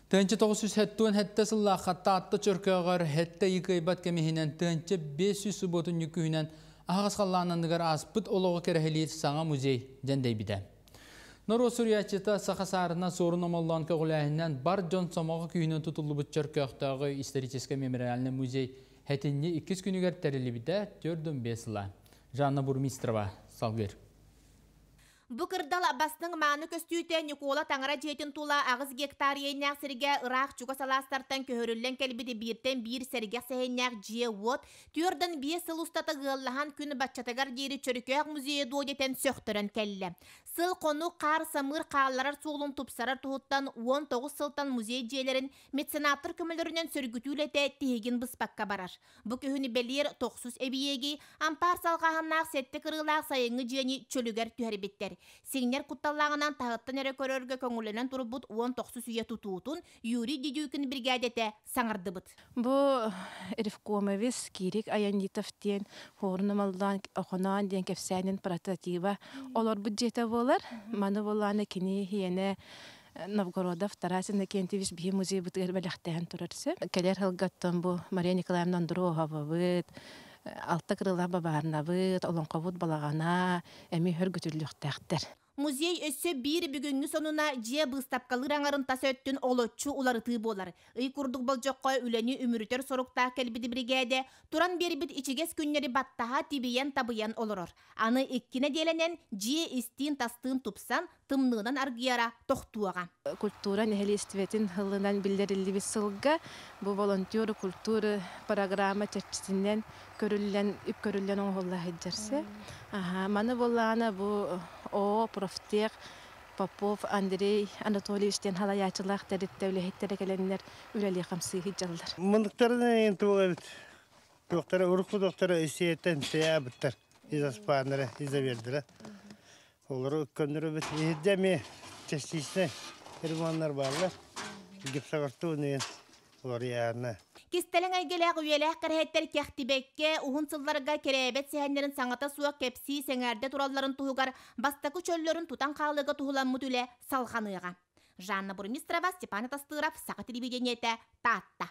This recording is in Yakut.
1977 сыллаахха Таатта Чөркөөҕөр сэттэ ый кыайбат кэм иһинэн 1500 субуотунньук күүһүнэн аһаҕас халлаан анныгар ааспыт олоҕу кэрэһилиир саҥа музей дьэндэйбитэ. Норуот суруйааччыта саха саарына Суорун Омоллоон көҕүлээһининэн бар дьон сомоҕо күүһүнэн тутуллубут Чөркөөхтөөҕү историческай мемориальнай музей сэтинньи иккис күнүгэр тэриллибитэ 45 сыла. Жанна Бурмистрова салгыыр. Бу кырдал бастыҥ мааны көстүүтэ Ньукуола таҥара дьиэтин тула 8 гектар иэннээх сиргэ ыраах чугас алаастартан көһөрүллэн кэлбит бииртэн биир сэргэх сэһэннээх дьиэ-уот 45 сыл устата ыаллаһан күн баччатыгар диэри Чөркөөх музейа дуо диэтэн сөхтөрөн кэллэ. Сыл хонук хаар самыыр хаалларар суолун тупсарар туһуттан 19 сылтан музей дьиэлэрин меценаттар көмөлөрүнэн сөргүтүү үлэтэ тиһигин быспакка барар. Бу күһүн бэлиэр тохсус эбийиэги, ампаар салҕааһыннаах сэттэ кырыылаах сайыҥҥы дьиэни чөлүгэр түһэрбиттэр. Сиҥнэр кутталлааҕынан таһыттан эрэ көрөргө көҥүллэнэн турбут 19 үйэ тутуутун Юрий Дедюкин биригээдэтэ саҥардыбыт. Бу ревкомовец Кирик Аянитов диэн Суорун Омоллоон Охоноон диэн кэпсээнин прототиба олорбут дьиэтэ буолар. Маны буоллаҕына кини иһиэнэ Новгородов Тарас Иннокентьевич биһи музейбытыгар бэлэхтээн турар сөп. Кэлэр сылгаттан бу Мария Николаевна Андруовабыт, алта кырыылаах бабаарнабыт, олоҥхобут балаҕана эмиэ хөргүтүллүөхтээхтэр. Музей өссө биир бүгүҥҥү сонуна дьиэ быыстапкалыыр аҥарын тас өттүн олоччу уларытыы буолар. Ый курдук болдьоххо үлэни үмүрүтэр соруктаах кэлбит биригээдэ туран биэрбит ичигэс күннэри баттаһа тибийэн-табыйан олорор. Аны икки нэдиэлэнэн дьиэ истиин-тастыын тупсан, тымныынан аргыйара тохтуоҕа. Культура нэһилиэстибэтин сылынан биллэриллибит сылга бу волонтеры культуры программа чэрчитинэн көрүллэн, үп көрүллэн оҥоһулла сылдьар сөп. Маны буоллаҕына бу О профтех Попов Андрей Анатольевич диэн халайааччылаах тэрилтэ үлэһиттэрэ кэлэннэр үлэлии хамсыы сылдьаллар. Мындыктарын туох эбит. Туохтара урукку туохтара исиэтен сеябыттар. Изаспааннара, изавердера. Олору көннөрөбүт. Иһирдьэ эмиэ частичный ремоннар бааллар. Гипсокартон уларыйаана. Кистэлэҥ эйгэлээх үйэлээх кэрэһиттэр кэхтибэккэ, уһун сылларга кэрээбэт сэһэннэрин саҥата суох кэпсии сэҥээрдэ туралларын туһугар бастакы чөллөрүн тутан хаалыыга туһуламмыт үлэ салҕаныаҕа. Жанна Бурмистрова, Степан Тастыров, Саха телевидениетэ, Таатта.